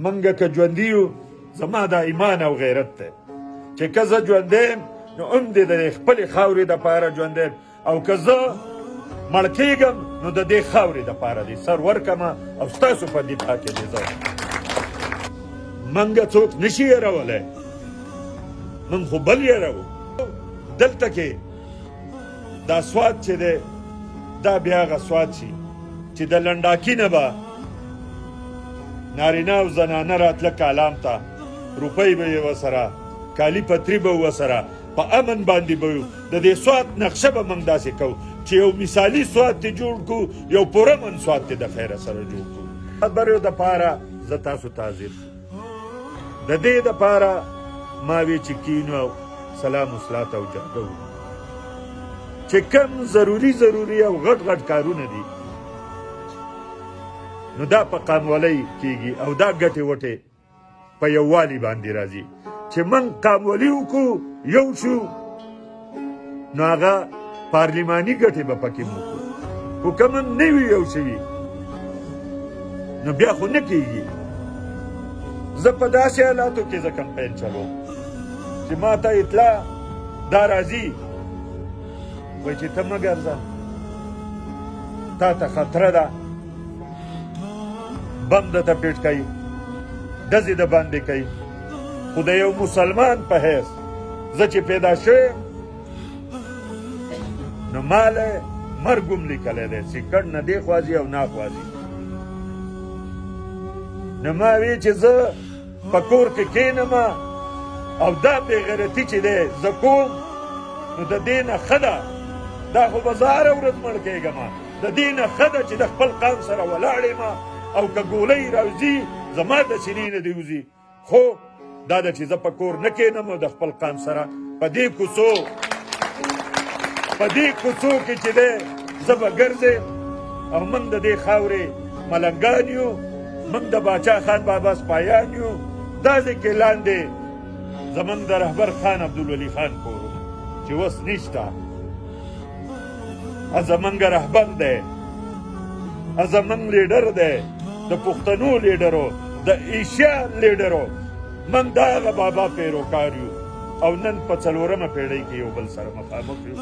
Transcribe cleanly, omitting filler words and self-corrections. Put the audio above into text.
منګه که ژوندي یو، زما دا ایمان او غیرت دی چې که زه ژوندی یم نو هم دې د خپلې خاورې دپاره ژوندی یم، او که زه مړ کېږم نو د دې خاورې دپاره دې سر ورکمه او ستاسو په دفاع کې دې زه. منګه څوک نشي یرولی، موږ خو بل یروو. دلته کې دا سواد چې دی دا بیا هغه سواد شي چې د لنډاکي نه به نارینه او زنانه راتله کالام ته، روپۍ به یې ورسره، کالي پتري به ورسره، په امن باندې به یو. د دې سواد نقشه به موږ داسې کوو چې یو مثالي سواد ترې جوړ کړو، یو پرامن سواد ترې د خیره سره جوړ کړو. خبرو دپاره زه تاسو ته حاضر شم. د دې دپاره ما وی چې کینو او سلام وصلات او جرګه وکړو چې کم ضروري ضروري او غټ غټ کارونه دي نو دا په قامولۍ کیږي او دا ګټې وټې په یووالي باندې راځي. چې موږ قامولي وکړو یو شو نو هغه پارلیماني ګټې به پکې وکړو، خو که موږ نه وي یو شوي نو بیا خو نه کیږي. زه په داسې حالاتو کې زه کمپین چلوم چې ما ته اطلاع دا راځي وایي چې ته مه ګرځه، تا ته خطره ده، بم درته پیټ کوي، ډزې د باندې کوي. خو د یو مسلمان په حیث زه چې پیدا شوی نو ما له مرګ هم لیکلی دی، سیکړ نه دی خوازي او نه خوازي. نو ما وی چې زه په کور کې کښېنم او دا بېغیرتي چې دی زه کوم، نو د دې نه ښه ده، دا خو به زه هره ورځ مړ کېږم، د دې نه ښه ده چې د خپل قام سره ولاړ یم او که ګولۍ راوځي زما د سینې نه دې وځي، خو دا ده چې زه په کور نه کښېنم او د خپل قام سره په دې کوڅو، په دې کوڅو کې چې دی زه به ګرځم. او موږ د دې خاورې ملنګان یو، موږ د باچا خان بابا سپایان یو. دا ځای کې لاندې زموږ د رهبر خان عبدالولي خان کور چې اوس نشته، زموږ رهبر دی، زموږ لیډر دی، د پښتنو لیډرو، د ایشیا لیډرو. موږ د هغه بابا پیروکار یو او نن په څلورمه پیړۍ کې یو بل سره مخامخ یو.